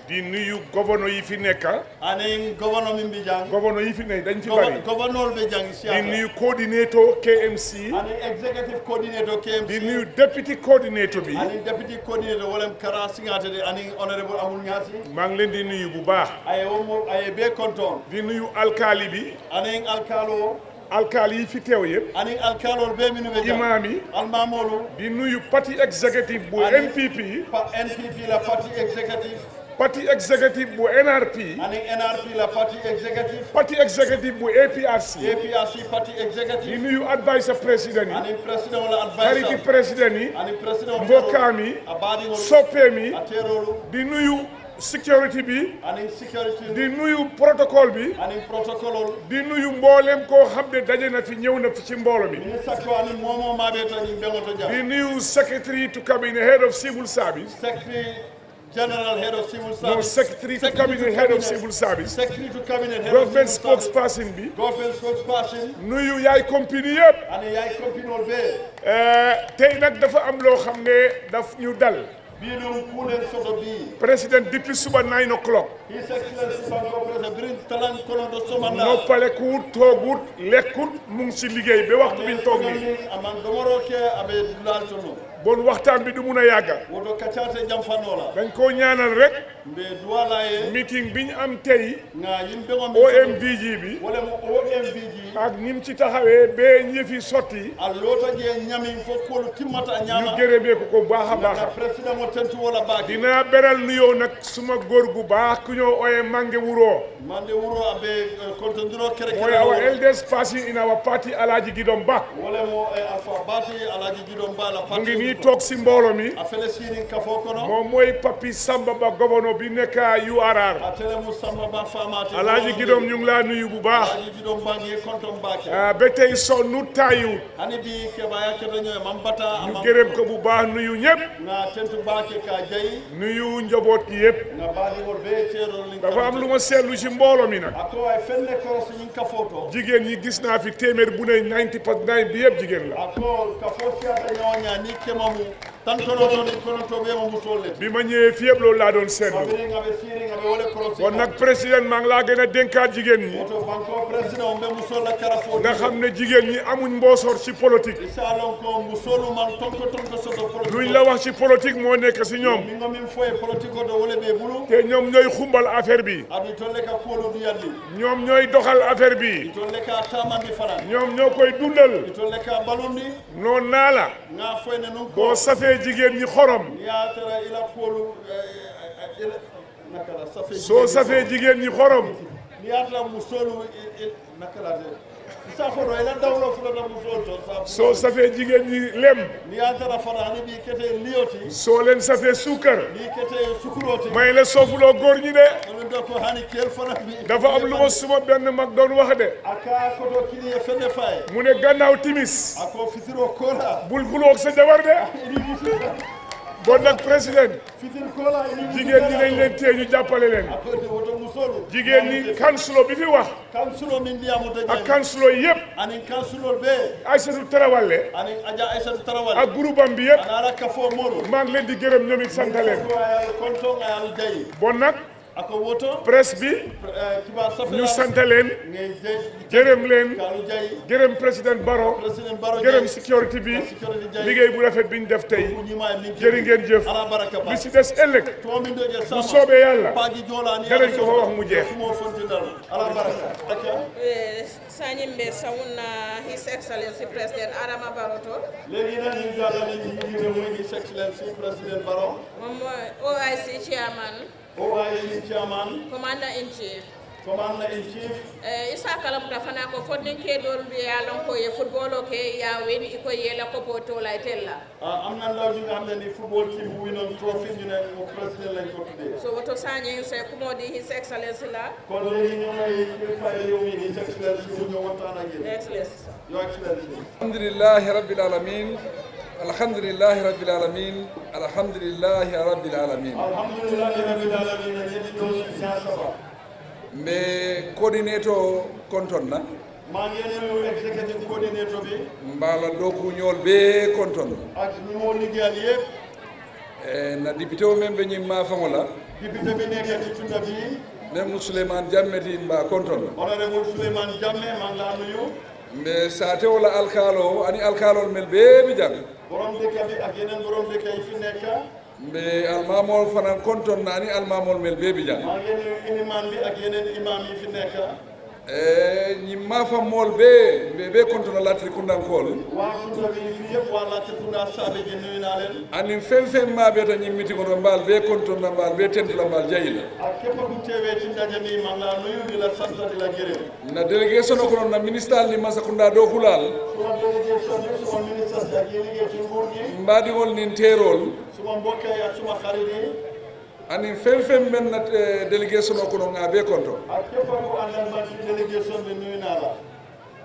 Di nuyu gouverneur yi fi nekk. Aniŋ gouverneur meŋ be jaŋ. Gouverneur yi fi ne dañ ci bari. Gouverneur be jaŋ. Di nuyu coordinator K M C. Aniŋ executive coordinator K M C. Di nuyu deputy coordinator bi. Aniŋ deputy coordinator wo le mu kara siŋaate de, aniŋ honorable Amul Ñaasi. Maa ngi leen di nuyu bu baax. A ye wo mo a ye bee kontoŋ. Di nuyu alkaali bi. Aniŋ alkaaloo. Alkaali yi fi teew yëpp. Aniŋ alkaaloolu bee mennu be jaŋ. Imaam yi. Alimaamoolu. Di nuyu parti executive bu N P P. N P P la parti executive. Parti executive bu N R P. Aniŋ N R P la parti executive. Parti executive bu A P R C. A P R C parti executive. Di nuyu adviser président yi. Aniŋ président la adviser. Xariti président yi. Aniŋ président. Mbokkaam yi. A baadiŋolu. Soppeem yi. A teeroolu. Di nuyu security bi. Aniŋ security. Di nuyu protocole bi. Aniŋ protocole. Di nuyu mboolem koo xam ne daje na fi, ñëw na fi ci mbooloo mi. Ministre ko aniŋ moo moo maa be to ñiŋ beŋo to jaŋ. Di nuyu secretary to cabinet, head of civil service. Secretary general, head of civil service. No, secretary to cabinet, head of civil service. Secretary to cabinet, head of civil service. Government spokesperson bi. Government spokesperson. Nuyu yaay compagnie yëpp. Aniŋ yaay compagnie bee. Tey nag dafa am loo xam ne daf ñu dal. Bii duŋ kuu le soto bii. Président depuis suba nine o'clock. His Excellency Bankoo Président biriŋ talaŋ kono to somandaa. Noppalekuwut, toogut, lekkut, mu ngi ci liggéey ba waxtu bi ñu toog nii. A maŋ domoroo ke, a be dulaa le to noo. Bon, waxtaan bi du mun a yàgga. Wo to kaccaa te jamfa noo la. Dañ koo ñaanal rek. Mbe duwaa la a ye. Meeting bi ñu am tey. Ŋà ñiŋ beŋo meŋ. O M V G bi. Wo le mu O M V G. Ak ni mu ci taxawee ba yëf yi sotti. A loota jee ñaamiŋ fo kuwolu timmata a ñaama. Ñu gërëmee ko ko baax a baax. Ŋà président wo tentu wo la baake. Dinaa beral nuyoo nag suma góor gu baax ku ñoo ooyee Mange Wuroo. Mange Wuroo a be kontondiroo kerekereŋ. Mooy our eldest person in our party, Alhaji Gidom Bah. Wo le mu Alpha Bah ti, Alhaji Gidom Bah la party. Mu ngi nii toog si mbooloo mi. A fele siiniŋ kafoo kono. Moom mooy papi Samba Bah, gouverneur bi nekk U R R. Ate le mu Samba Bah faamaa ti. Alhaji Gidom, ñu ngi laa nuyu bu baax. Alhaji Gidom Bah ngi kontoŋ baake. Ba tey sonnu taayiwut. Hani bii kebaayaa keta ñoo ye, maŋ bataa. Ñu gërëm ko bu baax, nuyu ñépp. Ŋà tentu baake ka a jayi. Nuyu njaboot gi yépp. Ŋà baadiŋolu bee teeroo niŋ. Dafa am lu ma seetlu ci mbooloo mi nag. A ko a ye feŋ ne korosi ñiŋ kafoo to. Jigéen ñi gis naa fi téeméer bu ne ninety percent bi yépp jigéen la. A ko kafoo siyaata ñaa woo ñaa niŋ kema mu. Tantonoo to niŋ konontoo bee mu musoolu le. Bi ma ñëwee fii yépp loolu laa doon seetlu. Kabiriŋ a be siiriŋ a be wo le korosi. Kon nag président, maa ngi laa gën a dénkaat jigéen ñi. Wo to Bankoo président mbe musoolu la karafoo. Nga xam ne jigéen ñi amuñ mboosoor ci politique. I si a loŋ ko musoolu maŋ tonko tonko soto politique. Luñ la wax ci politique moo nekk si ñoom. Niŋ ŋa meŋ fo i ye politique to wo le be i bulu. Te ñoom ñooy xumbal affaire bi. Aduŋ itolu le ka kuwolu diyandi. Ñoom ñooy doxal affaire bi. Itolu le ka a taamandi fanaa. Ñoom ñoo koy dundal. Itolu le ka a balundi. Noonu naa la. Ŋà a fo i ye ne nuŋ ko. Boo safee jigéen ñi xorom. Niŋ i ye a tara i la kuwolu, i la, naka la, safee. Soo safee jigéen ñi xorom. Niŋ i ye a tara musoolu, i, i, naka la de. I si a fo doroŋ, i la dawuloo fulata musoolu to, sa. Soo safee jigéen ñi lem. Niŋ i ye a tara fanaa, hani bii i keta i liyo ti. Soo leen safee suukar. Niŋ i keta i sukuroo ti. May la soofuloo góor ñi de. Anu doo ko hani keel fanaa bi. Dafa am lu ma suma benn mag doon wax de. A ka a koto kiliŋ ye feŋ ne fo a ye. Mu ne gannaaw timis. A ko fitiroo koolaa. Bul xuloo ak sa jabar de. I niŋ musu. Bon nag, président. Fitir koolaa, i niŋ musu. Jigéen ñi nañ leen téye, ñu jàppale leen. A ko de, wo to musoo. Jigéen ñi kansuloo bi fi wax. Kansuloo min diyaamu te ak kansuloo yépp. Aniŋ kansuloo bee. Aysatu Tarawale. Aniŋ aja aysatu Tarawale ak gurubam bi yépp. Aniŋ ala kafoo moolu. Maa ngi leen di gërëm ñoom it sant leen. Kontoŋ a yaalu jayi. Bon nag. Ako woto presse bi. Ñu sant leen. Gërëm leen. Gërëm président Baro. Gërëm sécurité bi. Liggéey bu rafet bi ñu def tey. Jërë ngeen jëf. Li si des ëllëg bu soobee yàlla, danañ ko fa wax mu jeex. Saañiŋ be sawunna His Excellency President Adama Barrow to. Léegi nag ñu jàllale ñu ngi ne mooy His Excellency President Baro. Moom mooy O I C chairman. O I C chairman. Commander in chief. Commander in chief. Eh, isa kalamuta fana ko fonninkee doolu be ye a loŋ ko ye footballoo ke ye a win i ko ye la kopoo too la itelu la. Ah, am na ndaw ñu nga xam ne ni football team bu winoon trophy ñu ne mu président lañ ko tuddee. So woto saañiŋ se kumoo di His Excellency la. Kon léegi ñu may kilifa réew mi His Excellency mu ñëw waxtaan ak yéen. Excellency. Your Excellency. Alhamdulillahi rabbil alamin. Alhamdulillahi rabbil alamin. Alhamdulillahi rabbil alamin. Alhamdulillahi rabbil alamin. Ñetti doon ñaar saba. Mbe coordinator konton na. Maa ngi nuyu executive coordinator bi. Mbe a la dookuuñoolu bee konton na. Ak ñu moo liggéeyal yépp. Eh, na dipitewo meŋ be ñiŋ maafaŋo la. Dipite bi nekk ci tunda bi. Meŋ mu Suleymani Jamme ti, mbe a konton na. Honorable Suleymani Jamme, maa ngi laa nuyu. Mbe saatewo la alkaaloo aniŋ alkaaloolu melu bee bi jaŋ. Borom dëkk bi ak yeneen borom dëkk yi fi nekk. Mbe alimaamoolu fanaŋ konton na aniŋ alimaamoolu melu bee bi jaŋ. Maa ngi nuyu ilimaan bi ak yeneen imaam yi fi nekk. Eh, ñiŋ maafaŋ moolu bee mbe bee konton na laatiri kundankoolu. Waa tunda bi fi yépp waa laatiri kundaa saabe je nuyu naa leen. Aniŋ feŋ feŋ maabeeta ñiŋ mitiŋo to mbe ali bee konton na mbe ali bee tentu la mbe ali jayi la. Ak képp ku teewee ci ndaje mi maa ngi laa nuyu di la sant di la gërëm. N na delegeesonoo kono n na minisitaalu niŋ mansakundaa dookulaalu. Suma delegeesonoo niŋ suma minisitaalu ak yi liggéey ci nguur gi. Mbaadiŋolu niŋ teeroolu. Suma mbokk yi ak suma xarit yi. Aniŋ feŋ feŋ meŋ na delegeesonoo kono ŋa a bee konto. Ak képp ku ànd ak man ci délégation bi nuyu naa la.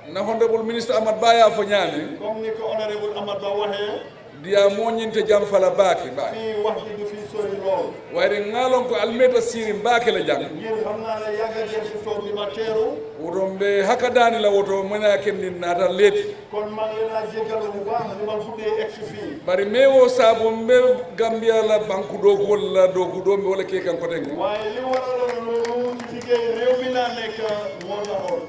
N na honorable minister Amat Bah ye a fo ñaameŋ. Comme ni ko honorable Amat Bah waxee. Diyaamoo ñiŋ te jamfa la baake baake. Fii wax ji du fi sori lool. Waaye de ŋa a loŋ ko ali meeta siiriŋ baake le jaŋ. Ngir xam naa ne yàgg ngeen fi toog di ma teeru. Woto mbe hakka daani la woto mena kendiŋ naata leeti. Kon maa ngi leen a jéggalu bu baax li ma guddee egsi fii. Bari mee wo saabu mbe gambiya la banku dookuwolu la dooku doo mbe wo le ke kaŋ koteŋ. Waaye li waraloon loolu ci liggéey réew mi laa nekk moo taxoon.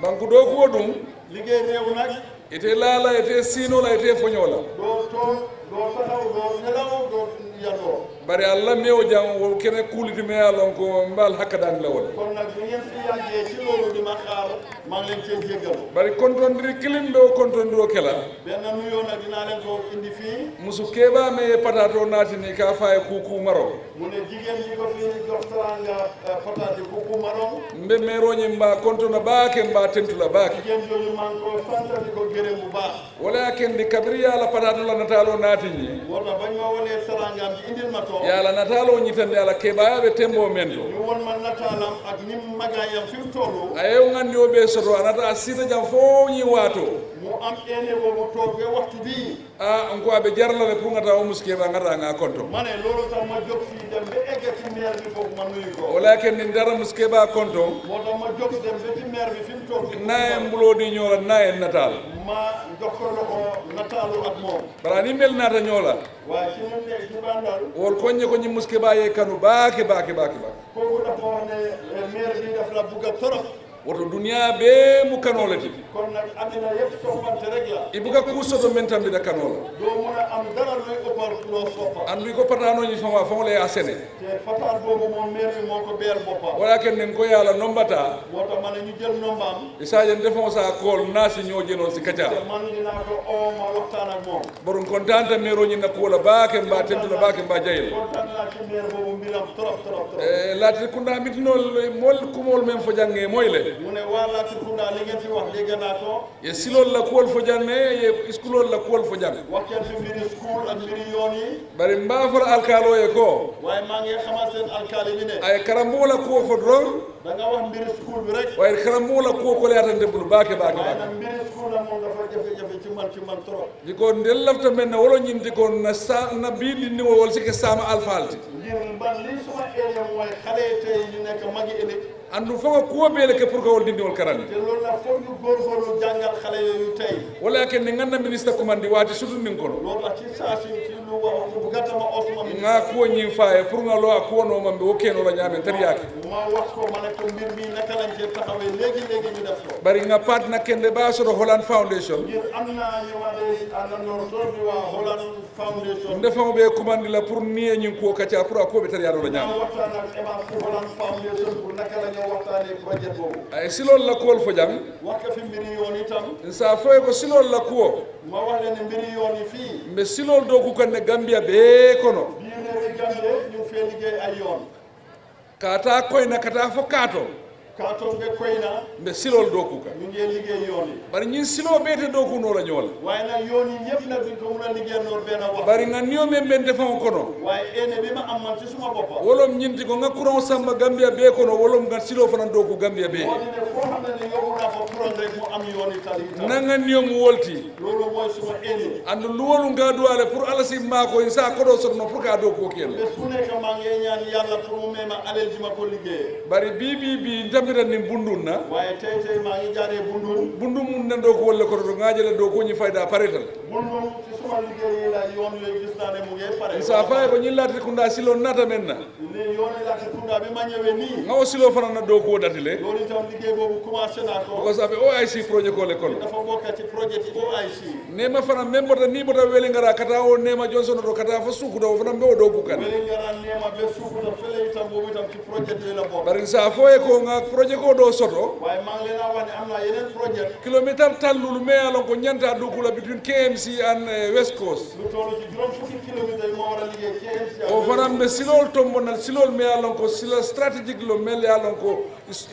Banku dookuwo duŋ. Liggéey réew nag. Ite laa la ite siinoo la ite foñoo la. Doo toog doo taxaw doo nelaw doo yandoo. Bari alla mewo jaŋ wo kene kuuliti me ye a loŋ ko mbe ali hakka daani la wo le. Kon nag ni ngeen fi yàggee ci loolu di ma xaar maa ngi leen cee jéggal. Bari kontondiri kiliŋ be wo kontondiro ke la. Benn nuyoo nag dinaa leen ko indi fii. Musu keebaa me ye pataatoo naati ni ka a faa ye kuukuu maroo. Mu ne jigéen ñi ko fi jox teraanga pataati kuukuu maroo. Mbe meeroo ñiŋ mbe a kontono baake mbe a tentu la baake. Jigéen jooju maa ngi ko sant di ko gërëm bu baax. Wo le ye a kendi kabiriŋ ye a la pataatoo la nataaloo naati ñiŋ. Moo tax bañ ma wonee teraangaam ji indil ma toog. Ye a la nataaloo ñitandi a la keebaayaa be temboo meŋ to. Ñu won ma nataalam ak ni mu magaayam fi mu tollu. A ye wo ŋandiyo bee soto a naata a siita jaŋ fo ñiŋ waatoo. Mu am eene boobu toog be waxtu bii. A n ko a be jara la le puru ŋa taa wo musu keebaa ŋa taa ŋa a konto. Ma ne loolu tax ma jóg fii dem ba egg ci meer bi foofu ma nuyu ko. Wo le ye a kendi n taata musu keebaa konto. Moo taŋ ma jóg dem ba ci meer bi fi mu toog. N naa ye n buloo dii ñoo la n naa ye n nataal. Ma jox ko loxo nataalu ak moom. Bari aniŋ melu naata ñoo la. Waaye ci ñun ne ci bandal. Wolu ko n ye ko ñiŋ musu keebaa ye i kanu baake baake baake baake. Kooku dafa wax ne meer bi daf la bugga torop. Woto duniyaa bee mu kanoo le ti. Kon nag àddina yépp soppante rek la. I buka kuu soto meŋ tambita kanoo la. Doo mun a am dara luy ëppal loo soppa. Andu i ko pataanoo ñiŋ faŋo a faŋo le ye a sene. Te pataat boobu moom meer bi moo ko beer boppam. Wo le ye a ke niŋ ko ye a la nomba taa. Moo tax ma ne ñu jël nombaam. I si a je nte faŋo si a koolu n naa si ñoo je noo si kacaa. Te man dinaa ko oo ma waxtaan ak moom. Bari n kontaanta meeroo ñiŋ na kuwo la baake mbe a tentu la baake mbe a jayi la. Kontaan naa ci meer boobu mbiram torop torop torop. Laatiri kundaa mitinoolu moolu kumoolu meŋ fo jaŋ ŋee moyi le. Mu ne waa laatiri kundaa li ngeen fi wax dégg naa ko. Ye siloolu la kuwolu fo jaŋ ne ye isikuloolu la kuwolu fo jaŋ. Wax ngeen fi mbiri school ak mbiri yoon yi. Bari mbe a fo la alikaaloo ye ko. Waaye maa ngi xamal seen alkaali bi ne. A ye karambuŋo la kuwo fo doroŋ. Danga wax mbiri sukul bi rek. Waaye karammoo la kuwo koleyaata nte bulu baake baake baake. Mbiri sukul la moom dafa jafe-jafe ci man ci man trop. Di ko ndel lafta men na wolo ñinti ko na sa na bii dindiŋo wol si ke saama alfaalti. Ngir man li suma area mooy xale yi tey ñu nekk magi ëllëg. Andu foŋo kuwo bee le ke pour ka wol dindiŋol karandi. Te loolu la foog ñu góorgóorlu jàngal xale yooyu tey. Wala ya ke ne ŋanna minista kumandi waati sutu niŋ kono. Loolu la ci saa si ci lu wax bu gàttama osma mi ŋa kuwo ñiŋ faaye pour ŋa loo a kuwo noo mambe wo keno la ñaameŋ tariyaake. Ma wax ko ma ne ko mbir mi naka lañ cee taxawee léegi léegi ñu def ko. Bari ŋa paat na kende baa soto holland foundation. Ngir am na ñu ma de àndandoo tool bi waa holland foundation. Nde faŋo be kumandi la pour niŋ ye ñiŋ kuwo kaccaa pour a kuwo be tariyaaroo la ñaameŋ. Waxtaan ak emma si holland foundation pour naka la ñoo waxtaanee projet boobu. A ye siloolu la kuwolu fo jaŋ. Wax ka fi mbiri yoon itam. Nsa fo ye ko siloolu la kuwo. Ma wax leen ne mbiri yoon yi fii. Mbe siloolu dooku kaŋ ne gambiya bee kono. Bii réewi gambie ñu fee liggéey ay yoon. Ka taa koyna ka taa fo kaato. Kaato be koyna. Mbe siloolu dooku kaŋ. Ñu ngee liggéey yoon yi. Bari ñiŋ siloo bee te dooku noo la ñoo la. Waaye nag yoon yi yépp nag duñ ko mun a liggéey noor benn wax. Bari ŋa niyo meŋ be nte faŋo kono. Waaye eene bi ma am man ci suma boppa. Wolom ñinti ko ŋa kuraŋo samba gambiya bee kono wolom ŋa siloo fanaŋ dooku gambiya bee. Moo di ne foo xam ne ni yóbbu naa fa kuraŋ rek mu am yoon yi tali itam. Naŋ ŋa niyo mu wolti. Loolu mooy suma eene. Andu luwolu ŋa duwaale pour alla si maa ko insa kodoo soto no pour ka dookuwo ke no. Bés bu nekk maa ngi ñaan yàlla pour mu may ma alal ji ma ko liggéeyee. Bari bii bii bii ntambita niŋ bunduŋ na. Waaye tey tey maa ngi jaaree bunduŋ. Bunduŋ mu ne dookuwolu le koto to ŋa a je le dookuwo ñiŋ fayidaa pareeta le. Bunduŋ ci suma liggéey yi la yoon yooyu gis naa ne mu ngee pare. Nsa faaye ko ñiŋ laati kundaa siloo naata meŋ na. Ni yooni laati kundaa bi ma ñëwee nii. Ŋa wo siloo fanaŋ na dookuwo dati le. Loolu itam liggéey boobu commencé naa ko. Because a be oic project ko le kono. Dafa bokk ci projet yi oic. Neema fanaŋ meŋ bota niŋ i bota weliŋaraa ka taa wo neema johnson to ka taa fo suukuta wo fanaŋ be wo dooku kaŋ. Weliŋaraa neema be suukuta fele itam boobu itam ci projet yooyu la bokk. Bari nsa fo ye ko ŋa project ko doo soto. Waaye maa ngi leen a wax ne am naa yeneen projet. Kilometer talluulu me ye a loŋ ko ñanta dooku la between kmc and west coast. Lu toolu ci juróom fukki kilomita yi moo war a liggéey kmc. O fanaŋ be siloolu tombo na siloolu me ye a loŋ ko sila strategic lo mel ye a loŋ ko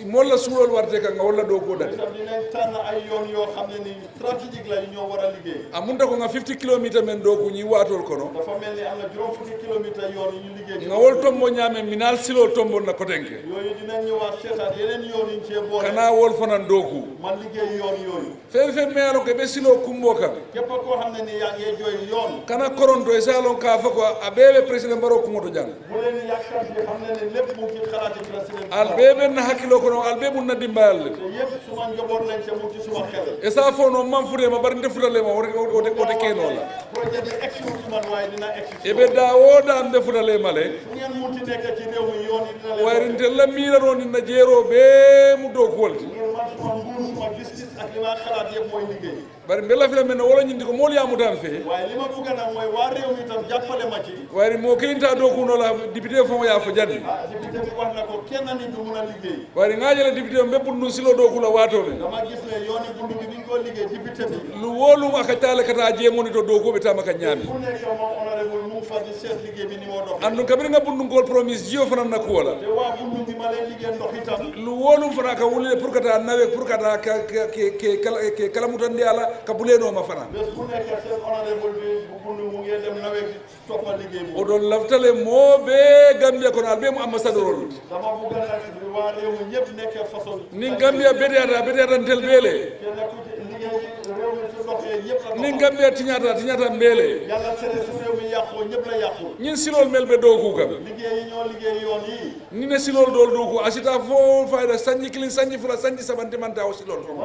moolu la suuloolu warate kaŋ ŋa walla doo ko dati. Dinañ tànn ay yoon yoo xam ne ni strategic la ñoo war a liggéey. A munta ko ŋa fifty kilomita meŋ doo ku ñiŋ waatoolu kono. Dafa mel ni am na juróom fukki kilomita yoon yu ñu liggéey. Ŋa wolu tombo ñaameŋ minaal siloolu tombo na kotenke. Yooyu dinañ ñëwaat seetaat yeneen yoon yuñ cee boole. Kanaa wolu fanaŋ doo ku man liggéey yoon yooyu. Feŋ feŋ meŋ ye a loŋ ko i be siloo kumboo kaŋ. Képp koo xam ne ni yaa ngee jooy yoon. Kana koronto i si a loŋ ka a fo ko a bee be peresideŋ baroo kuŋo to jaŋ. Bu leen yàkkamti xam ne ni lépp mu ngi ci xalaati peresideŋ. Ali bee be n na hakiloo kono ali bee mu n na dimbaayal le. Te yépp suma njaboot lañ te mu ci suma xel. I si a fo noo maŋ futa le ma bari nte futa le ma wo te keenoo la. Projet yi egsi wu ci man waaye dina egsi ci i be daa woo daa mbe futa le ma le. Fu ngeen munti nekk ci réew mi yoon yi dina leen wayiri nte la miiranoo ni na jeeroo bee mu doo kuwolu ti. Ngir man suma nguur suma gis-gis ak li ma xalaat yépp mooy liggéey. Bari mbe lafi la meŋ na wo la ñinti ko moolu ye a muta n fee. Waaye li ma bugga nag mooy waa réew mi tam jàppale ma ci. Wayiri moo kiliŋ taa doo kuŋ noo la dipitee faŋo ye a fo janni. Dipitee bi wax na ko kenn nit du mun a liggéey. Wayiri ŋa a je la dipitee mbe bunduŋ siloo doo kuŋ la waatoo meŋ. Dama gis ne yooni bunduŋ bi bi ñu ko liggéey dipitee bi. Lu woo lu a ka taa le ka taa jee moo ni to doo kuŋ be taama ka ñaami. Ku nekk moo honorable mu fa di seet liggéey bi ni moo doxee. Anduŋ kabiriŋ ŋa bunduŋ koolu poromiis jiyoo fanaŋ na kuwo la. Te waa bunduŋ bi ma leen liggéey ndox itam. Lu woo lu fanaa ka wuli le puru ka taa nawe puru ka taa ka ka ke ke kala ke kala mutandi a la ka buleenoo ma fanaa. Bés bu nekk seen honorable bi bu bunduŋ mu ngee dem nawe bi toppa liggéey bi. Wo doolu lafita le moo bee gambiya kono ali bee mu ambasadoroolu ti. Dama bugga nag waa réew mi ñépp nekk façon. Niŋ gambiya beteyaata a beteyaata ntelu bee le. Kenn ku ci liggéey réew mi su doxee ñépp la doxal. Niŋ gambiya tiñaata a tiñaata mbee le. Yàlla tere su réew mi yàqoo ñépp la yàqu. Ñiŋ siloolu melu be doo kuu kaŋ. Liggéey yi ñoo liggéey yoon yi. Niŋ ne siloolu doolu doo kuu a si taa fo fayida sanji kiliŋ sanji fula sanji saba nte maŋ taa wo siloolu kaŋ.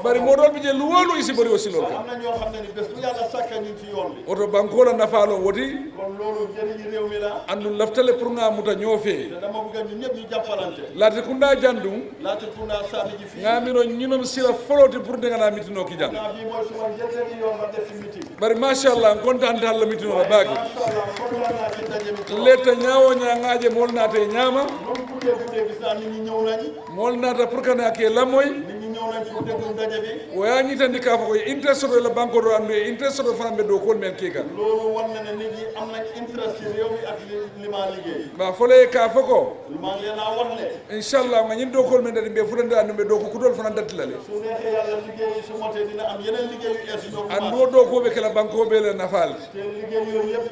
Bari moo doolu bi jee luwoo lu i si bori wo siloolu kaŋ. Wo to bankoo la nafaa loŋ wo ti. Anduŋ lafita le puru ŋa a muta ñoo fee. Laati kundaa janduŋ. Ŋa a miro ñiŋ noŋ sila foloo ti puru nte ŋa naa mitinoo ki jaŋ. Bari maasalla n kontaanta alla mitinoo la baake. N leeta ñaa-wo-ñaa ŋa a je moolu naata ye ñaama. Moolu naata puru ka naa ka i lamoyi. Wo ye a ñitandi ka a fo ko i ye interest soto i la bankoo to aduŋ i ye interest soto fanaŋ be dookuwolu meŋ ke i kaŋ. Loolu wan na ne nit ñi am nañ interest ci réew mi ak li li maa liggéey. Baa fo le ye ka a fo ko maa ngi leen a wax ne. Inshallah ŋa ñiŋ dookuwolu meŋ dati mbe futandi aduŋ mbe dooku kutoolu fanaŋ dati la le. Su neexee yàlla liggéey su motee dina am yeneen liggéey yu ees yu ñëw. Aduŋ wo dookuwo be ke la bankoo bee le nafaa le. Te liggéey yooyu yëpp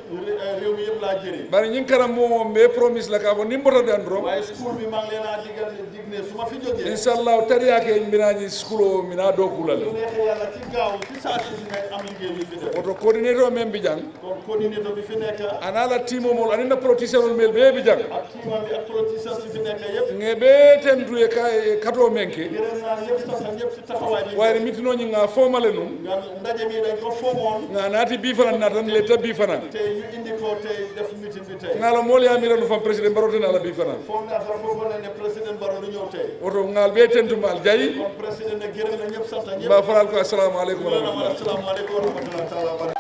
réew mi yëpp laa jëriñ. Bari ñiŋ karambuŋo mbe promise la ka a fo niŋ bota daŋ doroŋ. Waaye school bi maa ngi leen a digal dig ne su ma fi jógee. Inshallah tariyaa ke mbi naa ñiŋ schooloo mbi naa dooku la le. Su neexee yàlla ci gaaw ci saa si dinañ am liggéey yu fi def. Woto coordinator meŋ bi jaŋ. Kon coordinator bi fi nekk. A naa la tiimoo moolu aniŋ na politicianol mel bee bi jaŋ. Ak tiimam bi ak politician si fi nekk yëpp. Ŋe bee tentu ye ka katoo meŋ ke. Gërëm naa ñëpp sant ñëpp ci taxawaay bi. Waaye mitinoo ñiŋ ŋa a fooma le nuŋ. Ndaje mi dañ ko foomoon. Ŋa a naati bii fanaŋ naata n le te bii fanaŋ. Te ñu indi ko tey def meeting bi tey. Ŋa a la moolu ye a miira nu faŋ président baroo te naa la bii fanaŋ. Foog naa sax foofu ne ne président baroo du ñëw tey. Woto ŋa a bee tentu maa jayi. Kon président ne gërëm na ñëpp sant ñëpp. Mbaa faral ko assalaamu aleykum wa rahmatullahi. Assalaamu aleykum wa rahmatullahi taala wa barakatuh.